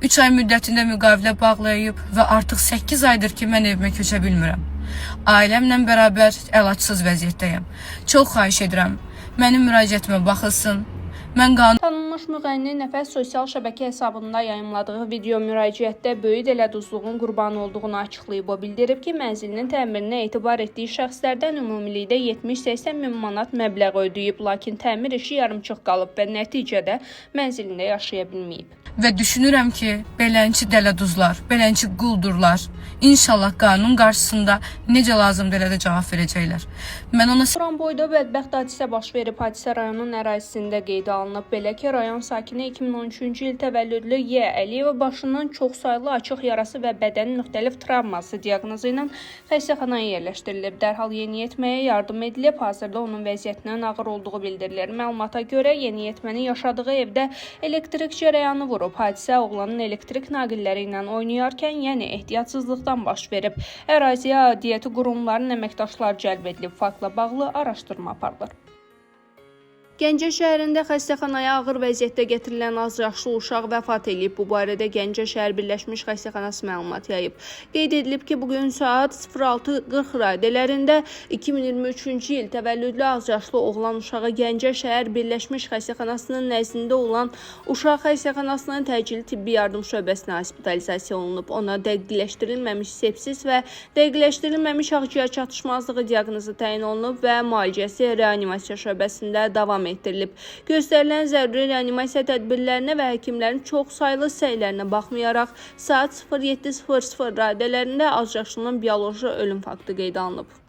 3 ay müddətində müqavilə bağlayıb və artıq 8 aydır ki, mən evimə köçə bilmirəm. Ailəmlə bərabər əlacsız vəziyyətdəyəm. Çox xahiş edirəm, mənim müraciətimə baxılsın. Mən qanun Tanınmış müğənni Nəfəs sosial şəbəkə hesabında yayımladığı video müraciətdə böyük dələduzluğun qurbanı olduğunu açıqlayıb. O bildirib ki, mənzilinin təmirinə etibar etdiyi şəxslərdən ümumilikdə 70-80 min manat məbləğ ödəyib, lakin təmir işi yarımçıq qalıb və nəticədə mənzilində yaşaya bilməyib. Və düşünürəm ki, belənçi dələduzlar, belənçi quldurlar inşallah qanun qarşısında necə lazımdır elə də cavab verəcəklər. Mən ona Goranboyda bədbəxt hadisə baş verib. Hadisə rayonun ərazisində qeydə alınıb. Belə ki, rayon sakini 2013-cü il təvəllüdlü Y. Əliyeva başından çoxsaylı açıq yarası və bədən müxtəlif travması diaqnozu ilə xəstəxanaya yerləşdirilib. Dərhal yeniyetməyə yardım edilib. Hazırda onun vəziyyətinin ağır olduğu bildirilir. Məlumata görə yeniyetmənin yaşadığı evdə elektrik cərəyanı vurub. Hadisə oğlanın elektrik naqilləri ilə oynayarkən, yəni ehtiyatsızlıqdan baş verib. Əraziyə aidiyyəti qurumların əməkdaşları cəlb edilib. Faktla bağlı araşdırma aparılır. Gəncə şəhərində xəstəxanaya ağır vəziyyətdə gətirilən azyaşlı uşaq vəfat eləyib. Bu barədə Gəncə şəhər Birləşmiş Xəstəxanası məlumat yayıb. Qeyd edilib ki, bu gün saat 06:40 radələrində 2023-cü il təvəllüdlü azyaşlı oğlan uşağı Gəncə şəhər Birləşmiş Xəstəxanasının nəzdində olan Uşaq Xəstəxanasının təcili tibbi yardım şöbəsinə hospitalizasiya olunub. Ona dəqiqləşdirilməmiş sepsis və dəqiqləşdirilməmiş ağciyər çatışmazlığı diaqnozu təyin olunub və müalicəsi reanimasiya şöbəsində davam etdirilib. Göstərilən zəruri reanimasiya tədbirlərinə və həkimlərin çoxsaylı səylərinə baxmayaraq saat 07:00 radələrində azyaşlının bioloji ölüm faktı qeydə alınıb.